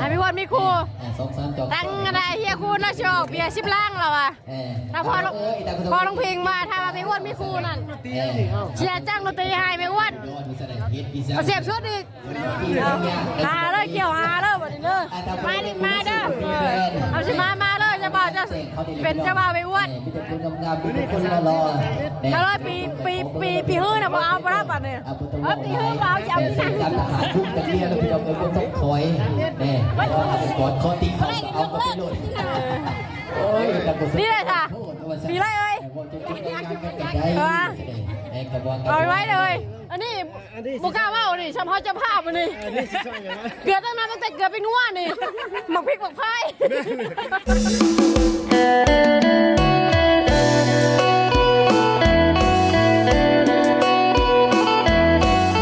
ໃຫ້ແມ່ອ້ວນມີຄູ່. ເອີ ສອງສາມຈອກ ຕັ້ງອັນໃດເຮຍຄູນລາວຊິອອກເບຍສິບລັງລາວວ່າ. ເອີ ຖ້າພໍ່ ເອີ ພໍ່ຫຼວງພິງວ່າ ຖ້າວ່າແມ່ອ້ວນມີຄູ່ນັ້ນ ເອີ ຊິຈ້າງດົນຕີໃຫ້ແມ່ອ້ວນ ເອົາເສບສຸດອີກ. ຫາເລີຍ ກ່ຽວຫາເລີຍບັດນີ້ເດີ. ມານີ້ມາເດີ. ເອີ ເອົາຊິມາ ມາເລີຍ ເຈົ້າບ່າວ ເຈົ້າ ເປັນເຈົ້າບ່າວແມ່ອ້ວນ. ມີແຕ່ຄົນງາມໆ ມີແຕ່ຄົນຫຼໍ່ໆ ເອົາເລີຍ. ປີ ປີ ປີ ປີຮືນນະ ບໍ່ເອົາ ບໍ່ຮັບບັດນີ້. ເອົາ ປີຮືນບໍ່ເອົາ ຊິເອົາປີໜ້າ. ນີ້ແຫຼະ ຖ້າ ປີເລີຍເອີຍ. ເອົາໄວ້ເລີຍ. ອັນນີ້ ບໍ່ກ້າເວົ້ານີ້ ຊ່ຳເຮົາເຈົ້າພາບອັນນີ້. ເກືອບຕັ້ງນານ ຕັ້ງແຕ່ເກືອບເປັນງົວນີ້ ໝາກພິກໝາກພາຍ.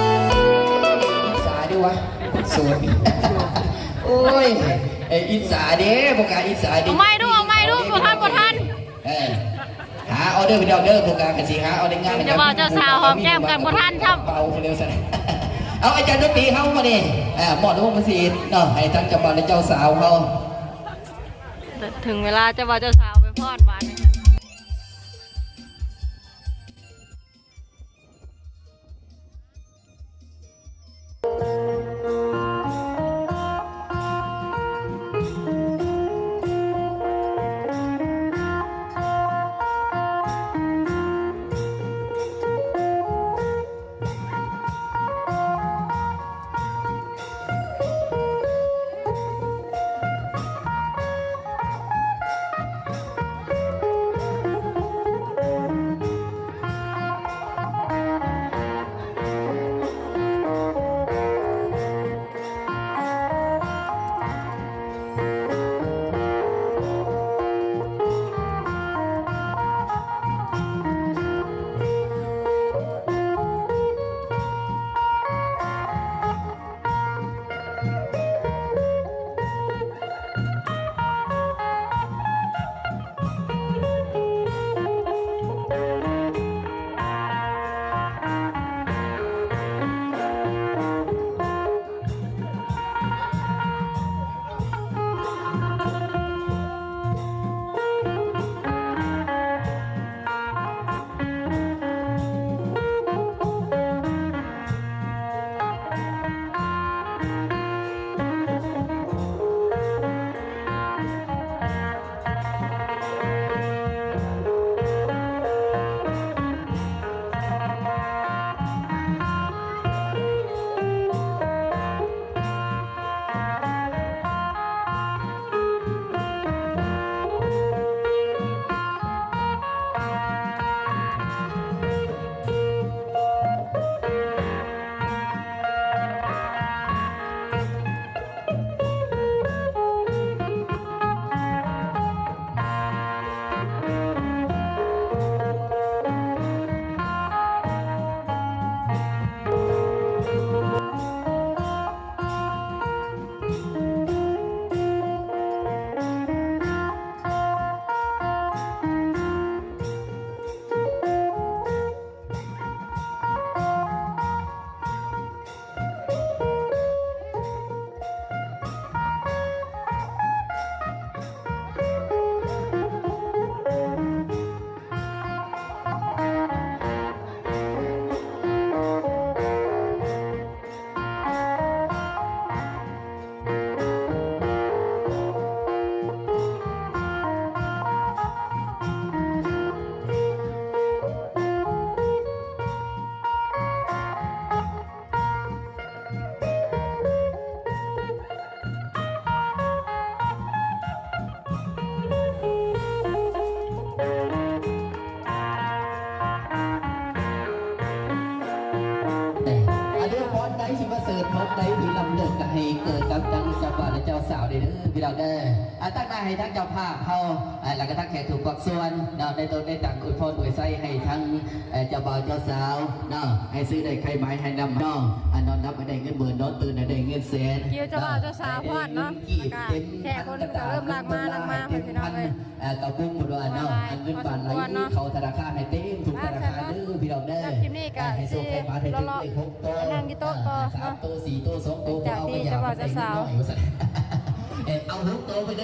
ອິດສາເດ້ວະ ຄົນໂສດ. ໂອ້ຍ ເອີ ອິດສາເດ້ ບໍ່ກ້າອິດສາເດ້. ເອົາໃໝ່ດູ ເອົາໃໝ່ດູ ບໍ່ທັນ ບໍ່ທັນ. ເອີ ຫາເອົາເດີພີ່ນ້ອງເດີ ພວກກະກະຊິຫາເອົາໄດ້ງາມ. ເຈົ້າບ່າວເຈົ້າສາວຫອມແກ້ມກັນບໍ່ທັນຊ້ຳ ເປົ່າເຂົາເລີຍຊັ້ນ. ເອົາ ອາຈານດົນຕີເຮົາມານີ້ ເອີ ມອບວງມາສີເນາະ ໃຫ້ທັງເຈົ້າບ່າວ ແລະ ເຈົ້າສາວເຮົາ. ເຖິງເວລາເຈົ້າບ່າວເຈົ້າສາວໄປຟ້ອນບາດນີ້. ອັນນີ້ພອນໃດຊິປະເສີດ ພອນໃດທີ່ລ້ຳເລີດ ກະໃຫ້ເກີດກັບທັງເຈົ້າບ່າວ ແລະ ເຈົ້າສາວເດີ ພີ່ນ້ອງເດີ. ອາ ຕັກໜ້າໃຫ້ທັງເຈົ້າພາບເຮົາ ອາ ແລ້ວກະທັງແຂກທຸກພາກສ່ວນເນາະ ໄດ້ຕົກໄດ້ຕາງອວຍພອນອວຍໄຊໃຫ້ທັງ ເອີ ເຈົ້າບ່າວເຈົ້າສາວເນາະ ໃຫ້ຊື່ໄດ້ໄຂ່ໝາຍໃຫ້ນຳເນາະ ອາ ນອນຫຼັບໃຫ້ໄດ້ເງິນໝື່ນ ນອນຕື່ນໃຫ້ໄດ້ເງິນແສນ ເຈົ້າບ່າວເຈົ້າສາວຮອດເນາະ ແຂກຄົນກະເລີ່ມຫຼັ່ງມາ ຫຼັ່ງມາ ພີ່ນ້ອງເອີຍ. ເອີ ກະບຸ້ງບໍ່ວ່າເນາະ ເງິນບາດໄຫຼເຂົ້າທະນາຄານໃຫ້ເຕັມທຸກທະນາຄານເດີ ພີ່ນ້ອງເດີ. ຄລິບນີ້ກະຊິເລາະໆ ນັ່ງຢູ່ໂຕະຕໍ່ ສາມໂຕ ສີ່ໂຕ ສອງໂຕ ເອົາໄປຢາກໄດ້ເງິນໜ້ອຍວ່າຊັ້ນ.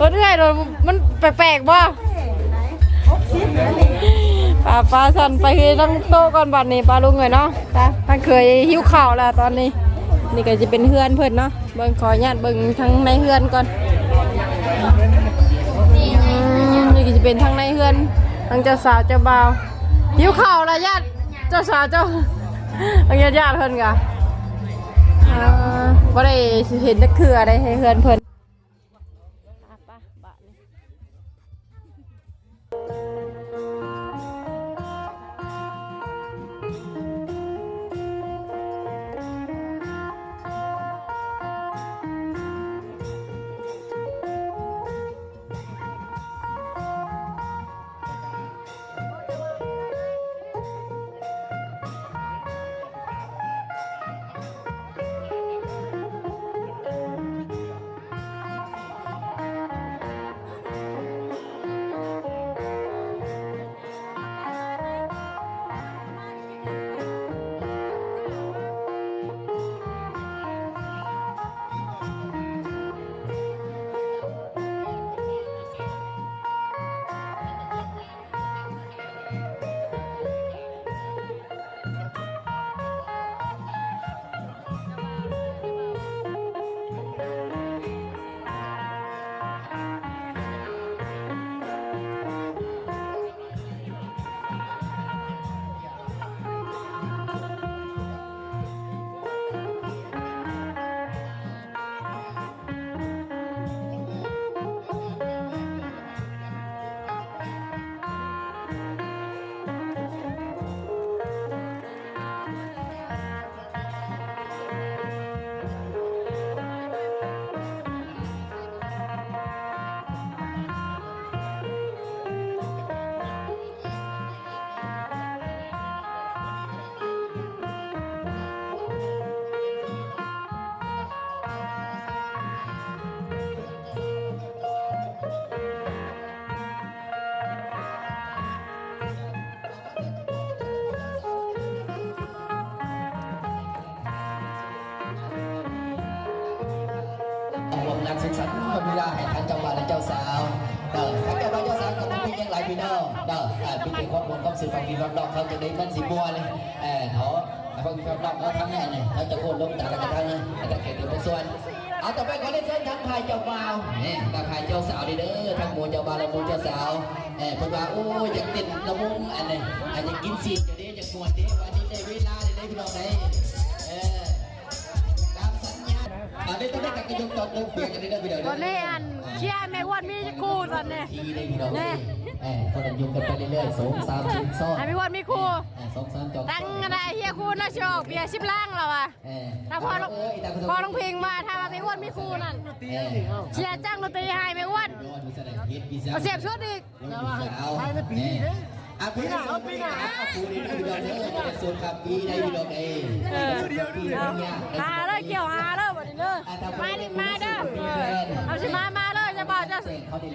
ລົດເອື້ອຍໂດນ ມັນແປກໆບໍ່? ປາ ປາ ຊັ້ນໄປຄືນຳໂຕະກ່ອນບັດນີ້ ປາລຸງເອີຍເນາະ. ໄປ ທ່ານເຂີຍຫິວເຂົ້າແລ້ວຕອນນີ້. ນີ້ກໍຊິເປັນເຮືອນເພິ່ນເນາະ. ເບິ່ງ ຂໍອະນຸຍາດເບິ່ງທາງໃນເຮືອນກ່ອນ. ອືມ ນີ້ກໍຊິເປັນທາງໃນເຮືອນ ທາງເຈົ້າສາວເຈົ້າບ່າວ. ຫິວເຂົ້າລະ ຍາດເຈົ້າສາວເຈົ້າ ທາງຍາດໆເພິ່ນກະ ອ່າ ບໍ່ໄດ້ເຫັນຈັກເທື່ອໃດໃນເຮືອນເພິ່ນ. ໄປ ບາດນີ້. ຮ່ວມງານສັງສັນວັນວິວາໃຫ້ທ່ານເຈົ້າບ່າວ ແລະ ເຈົ້າສາວ. ເອີ ທາງເຈົ້າບ່າວເຈົ້າສາວກໍບໍ່ມີຫຍັງຫຼາຍພີ່ນ້ອງເນາະ. ເອີ ມີແຕ່ຄວາມມ່ວນຄວາມຊື່ນ ຟັງພີ່ຟັງນ້ອງເຂົາຈັ່ງໃດມັນຊິມ່ວນ. ເອີ ຂໍໃຫ້ຟັງພີ່ຟັງນ້ອງເຂົາທາງນັ້ນນີ້ ເຂົາຈະໂຄ່ນລົງຕາລະກະທັງ ແລ້ວກໍແຂກທີ່ມາສ່ວນ. ເອົາ ຕໍ່ໄປຂໍເລີຍນເຊີນທາງຝ່າຍເຈົ້າບ່າວ ນີ້ ກັບຝ່າຍເຈົ້າສາວນີ້ເດີ ທັງໝູ່ເຈົ້າບ່າວ ແລະ ໝູ່ເຈົ້າສາວ. ເອີ ເພິ່ນວ່າ ໂອ້ຍ ຢາກເຕັ້ນລຳວົງອັນນີ້ ອັນຢາກກິນຊີ້ນຢູ່ເດ້ ຢາກມ່ວນເດ້ ວ່ານີ້ໄດ້ເວລາແລ້ວເດ້ພີ່ນ້ອງເດ້. ເອີ ຕາມສັນຍາ ອັນນີ້ຕ້ອງໄດ້ກັນກະຍົກຕອນເລີ່ມເປີດກັນເດີພີ່ນ້ອງເດີ. ຕອນນີ້ອັນເຊຍແມ່ອ້ວນມີຄູ່ຕອນນີ້ ທີ່ໄດ້ພີ່ນ້ອງເດ້. ເອີ ເພິ່ນຍົກກັນໄປເລື້ອຍໆ ສອງສາມ ສອງ ໃຫ້ແມ່ອ້ວນມີຄູ່ ເອີ ສອງສາມ ຈອກ ຕັ້ງອັນໃດເຮຍຄູ່ເນາະ ຊິອອກເບຍສິບລັງແລ້ວວ່າ. ເອີ ຖ້າພໍ່ ພໍ່ຫຼວງເພັງວ່າ ຖ້າວ່າແມ່ອ້ວນມີຄູ່ນັ້ນ ເອີ ຊິຈ້າງດົນຕີໃຫ້ແມ່ອ້ວນ ເອົາສຽບຊຸດອີກ. ແຕ່ວ່າພາຍໃນປີນີ້ເດ້ ອາ ປີໜ້າ ປີໜ້າ ປີໜ້າ ປີໜ້າ ປີໜ້າ ປີໜ້າ ເອີ ຫາເດີ ກ່ຽວຫາເດີ ບັດນີ້ເດີ ມານີ້ມາເດີ ເອີ ເອົາຊິມາ ມາເດີ ເຈົ້າບ່າວ ເຈົ້າ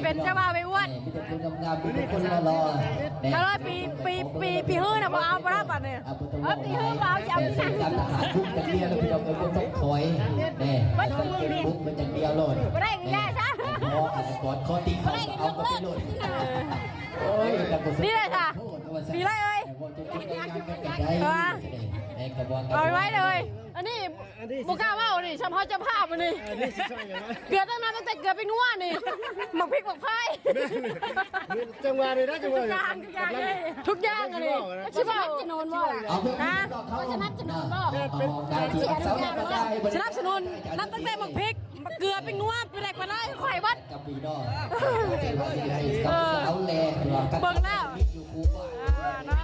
ເປັນເຈົ້າບ່າວໄປອວດ ມີແຕ່ຄົນງາມໆ ມີແຕ່ຄົນຫຼໍ່ໆ ຖ້າເລີຍປີ ປີ ປີ ປີຮືນນະ ບໍ່ເອົາ ບໍ່ໄດ້ບັດນີ້. ເອົາ ເອົາຕີຫຶງ ເອົາຈຳ ເອີ ການທະຫານບຸກຈັກເທື່ອແລ້ວພີ່ນ້ອງເອີຍ ບໍ່ຕ້ອງຖອຍ ແນ່ ໃສ່ເກມບຸກໄປຢ່າງດຽວໂລດ ບໍ່ໄດ້ງ່າຍໆຊະ ເອີ ພໍອັນກອດຄໍຕີເຂົາເອົາກໍໄປໂລດ. ໂອ້ຍ ນີ້ແຫຼະຊະ ນີ້ແຫຼະເອີຍ ເອີ ເອົາໄວ້ເລີຍ ອັນນີ້ ອັນນີ້ບໍ່ກ້າເວົ້ານີ້ ສຳພາດເຈົ້າພາບອັນນີ້ ເກືອບຕັ້ງນານ ຕັ້ງແຕ່ເກືອບເປັນງົວນີ້ ໝາກພິກໝາກພາຍ ແມ່ນ ຈັງຫວະນີ້ນະ ຈັງຫວະນີ້ ທຸກຢ່າງ ທຸກຢ່າງອັນນີ້ ຊິເວົ້າ ສະໜັບສະໜູນບໍ່ລະ ຮະ ສະໜັບສະໜູນບໍ່ ເປັນ ສະໜັບສະໜູນ ນັບຕັ້ງແຕ່ໝາກພິກ ໝາກເກືອ ເປັນງົວ ເປັນແຫຼກປານໃດ ຂ້ອຍເບິດ ເອີ ເບິ່ງແລ້ວ ອ່າ ເນາະ.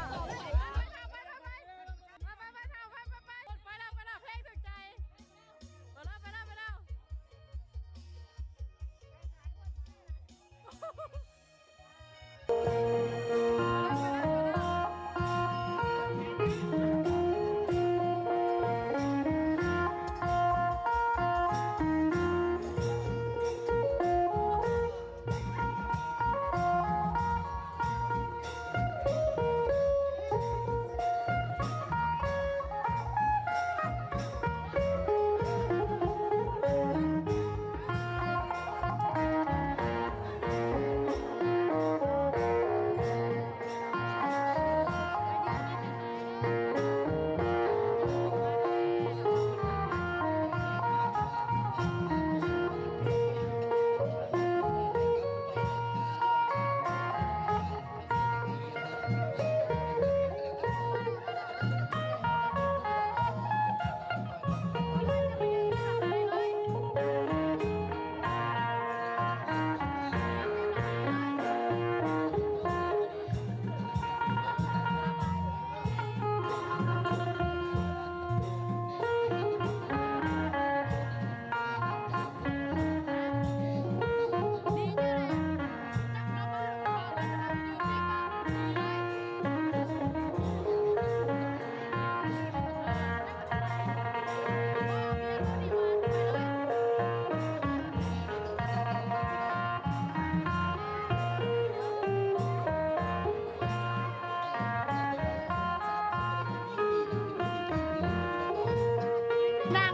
ໄປແລ້ວ ໄປແລ້ວ ເພງຖືກໃຈ ໄປແລ້ວ ໄປແລ້ວ ໄປແລ້ວ.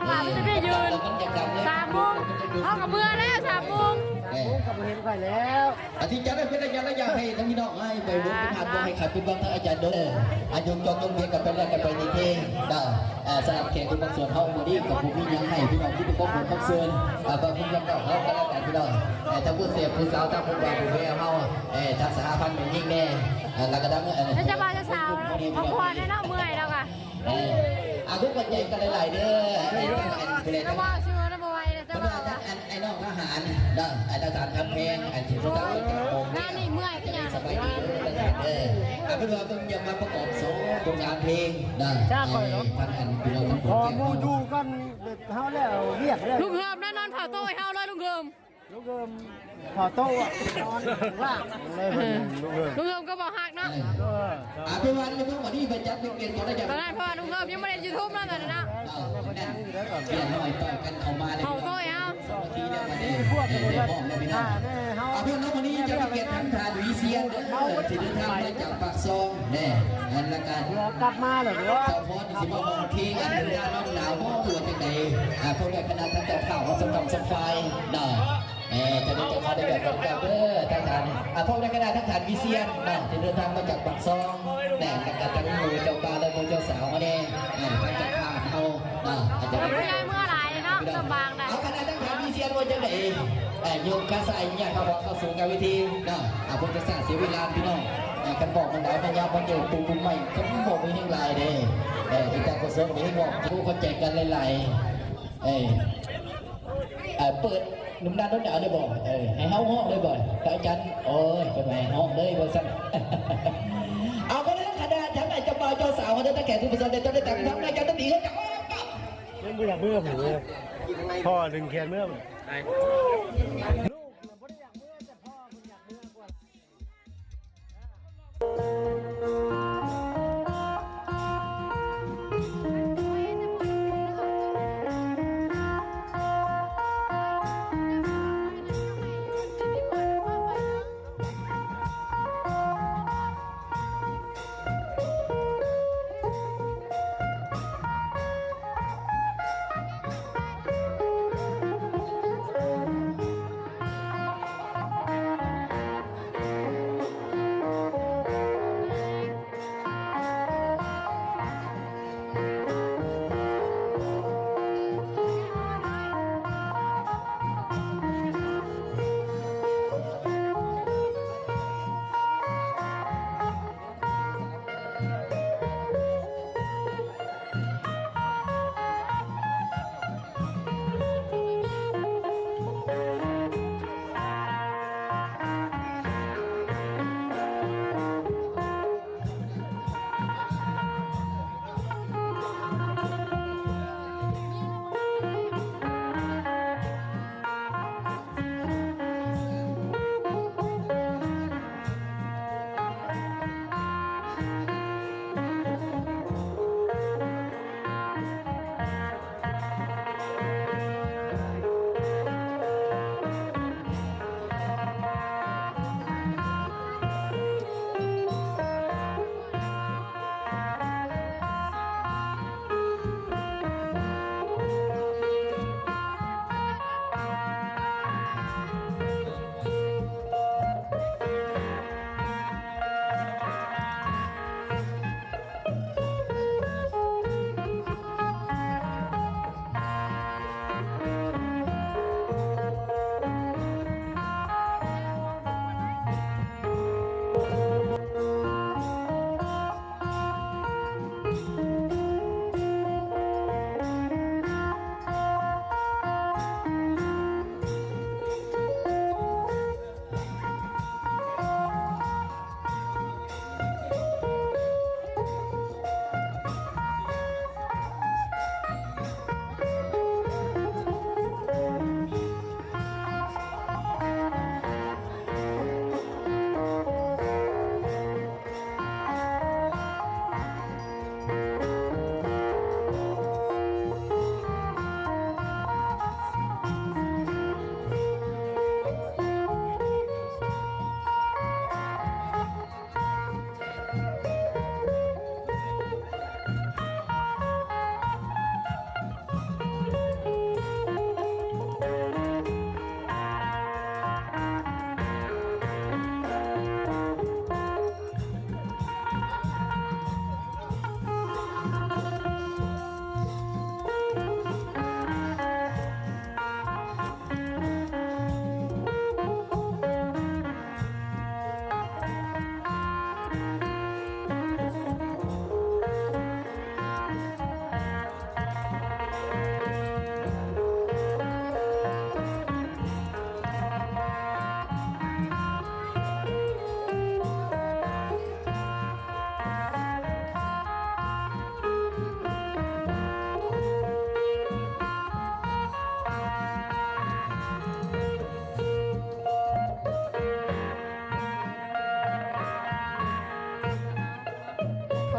ວ່າມັນຈະໄດ້ຢືນສາມໂມງ ເຮົາກໍເມື່ອແລ້ວສາມໂມງ ເອີ ກໍບໍ່ເຫັນຂ້ອຍແລ້ວ. ອະທິດຈັດໃຫ້ເປັນໄລຍະໄລຍະ ໃຫ້ທັງພີ່ນ້ອງໃຫ້ໄປເບິ່ງ ອ່າ ເປັນຫາດບໍ່ໃຫ້ຂາດເປັນຫວັງທາງອາຈານເດີ. ອາຍຸຈອດຕົ້ນເບຍກັນໄປແລ້ວກັນໄປນີ້ເດ້ ເອີ ສຳລັບແຂກທຸກພາກສ່ວນເຮົາມື້ນີ້ກໍບໍ່ມີຫຍັງໃຫ້ພີ່ນ້ອງ ມີແຕ່ຄວາມມ່ວນຄວາມຊື່ນ ເອີ ເພື່ອເພື່ອນເຮົາກໍແລ້ວກັນພີ່ນ້ອງ ເອີ ທັງຜູ້ເສບຜູ້ສາວ ທັງຜູ້ບ່າວຜູ້ແພ້ວເຮົາ ເອີ ທັງສະຫະພັນແມ່ຍິງແດ່ ເອີ ແລ້ວກໍທັງ ເອີ ເຈົ້າບ່າວເຈົ້າສາວ ພັກຜ່ອນແດ່ເນາະ ເມື່ອຍແລ້ວກໍ ເອີ ອາ ຂອບໃຈກັນຫຼາຍໆເດີ ເອີ ເຈົ້າບ່າວຊິເວົ້ານຳບໍ່ໄຫວແລ້ວ ເຈົ້າບ່າວ ອັນ ໄອ້ນ້ອງທະຫານເນາະ ໄອ້ທະຫານຄຳແພງ ອັນທີ່ເຈົ້າເຈົ້າ ງານນີ້ເມື່ອຍຄືຫຍັງ ສະບາຍດີເດີ ເອີ ເອົາເປັນວ່າເບິ່ງຢ່າມາປະກອບສອງຜົນງານເພງເນາະ ເອີ ທາງອັນ ຂໍໝູ່ຢູ່ກ່ອນ ເຮົາແລ້ວວຽກແລ້ວ ລຸງເຮີມນະ ນອນເຝົ້າໂຕະໃຫ້ເຮົາເລີຍ ລຸງເຮີມ ລຸງເຮີມເຝົ້າໂຕະ ນອນລາກເລີຍ ເອີ ລຸງເຮີມ ລຸງເຮີມກໍບໍ່ຮັກເນາະ ເອີ ອາ ເປັນວ່າໃນມື້ນີ້ໄປຈັດເປັນເກມຂອງໄດ້ຈັດ ຕອນນັ້ນເພາະວ່າລຸງເຮີມຍັງບໍ່ໄດ້ຢູທູບເນາະ ຕອນນັ້ນເນາະ ເອີ ແມ່ນ ເປັນນ້ອຍຕໍ່ກັນເຂົ້າມາ ເຝົ້າໂຕະໃຫ້ເຮົາ ພວກເຮົາ ອາ ເປັນວ່າມື້ນີ້ຈະເປັນກຽດທາງທ່ານວິຊຽນເດີ ທີ່ເດີນທາງມາຈາກປາກຊ່ອງແດ່ ແລ້ວກໍກັບມາແລ້ວ ສະເພາະທີ່ຊິມາຮ້ອງເພງອັນເດີນທາງນ້ອງໜາວບໍ່ ຫຼືວ່າຈັ່ງໃດ ອາ ພວກຄະນະທາງເຈົ້າພາບເຮົາສຳກຳສຳຟາຍເນາະ ເອີ ຈະໄດ້ເຈົ້າພາບໄດ້ແບບເຈົ້າເດີ ທາງທ່ານ ອາ ພວກໃນຄະນະທາງທ່ານວິຊຽນເນາະ ທີ່ເດີນທາງມາຈາກປາກຊ່ອງ ແຕ່ ແລ້ວກໍທັງໝູ່ເຈົ້າບ່າວ ແລະ ໝູ່ເຈົ້າສາວເຮົາແດ່ ເອີ ທາງເຈົ້າພາບເຮົາເນາະ ອາ ຈະໄດ້ ເມື່ອຍຫຼາຍເນາະ ລຳບາກໄດ໋ ເອົາຄະນະທາງທ່ານວິຊຽນວ່າຈັ່ງໃດ ເອີ ຍົກກະສາຍຍາເຂົ້າ ເຂົ້າສູ່ໜ້າເວທີເນາະ ອາ ບໍ່ຈະສ້າງເສຍເວລາພີ່ນ້ອງ ເອີ ຄັນບອກມັນຫຼາຍມັນຍາວ ມັນເຈີປູປຸມໃໝ່ ກໍບໍ່ມີຫຍັງຫຼາຍເດ້ ເອີ ທີ່ຕາກະສົງມີຫອກ ເຂົ້າໃຈກັນຫຼາຍໆ ເອີ ເອີ ເປີດໜຸ່ມນາດົນເອົາໄດ້ບໍ່ ເອີ ໃຫ້ເຮົາຮ້ອງໄດ້ບໍ່ ພະອາຈານ ໂອ້ຍ ເພິ່ນໃຫ້ຮ້ອງເລີຍວ່າຊັ້ນ ເອົາໄປເລີຍ ຄະນະທາງໃນເຈົ້າບ່າວເຈົ້າສາວ ເຮົາໄດ້ແຕ່ແຂກຜູ້ປະເຊີນ ໄດ້ຕ້ອງໄດ້ຕາມທາງໃນເຈົ້າໜ້າທີ່ເຂົາຈະ ຍັງບໍ່ຢາກເມືອພຸ້ນເວີຍ ພໍ່ດຶງແຂນເມືອພຸ້ນ.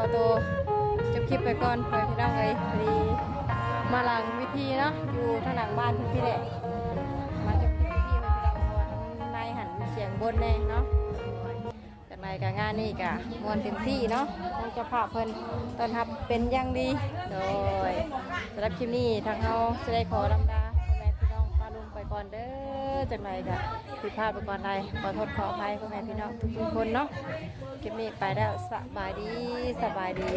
ຂໍໂຕຈົບຄລິບໄປກ່ອນ ພໍ່ແມ່ພີ່ນ້ອງເອີຍ. ພໍດີມາຫຼັງເວທີເນາະ ຢູ່ທາງຫຼັງບ້ານເພິ່ນພີ້ແຫຼະ ມາຈົບຄລິບຢູ່ພີ້ ພໍ່ແມ່ພີ່ນ້ອງ ເພາະວ່າທາງໃນຫັ້ນສຽງບົນແດ່ເນາະ. ຈັ່ງໃດກະງານນີ້ກະມ່ວນເຕັມທີ່ເນາະ ທາງເຈົ້າພາບເພິ່ນຕ້ອນຮັບເປັນຢ່າງດີ. ໂດຍ ສຳລັບຄລິບນີ້ທາງເຮົາຊິໄດ້ຂໍລຳລາພໍ່ແມ່ພີ່ນ້ອງປ້າລຸງໄປກ່ອນເດີ. ຈັ່ງໃດກະຜິດພາດໄປກ່ອນໃດ ຂໍໂທດຂໍອະໄພພໍ່ແມ່ພີ່ນ້ອງທຸກໆຄົນເນາະ. ຄລິບນີ້ໄປແລ້ວ ສະບາຍດີ ສະບາຍດີ.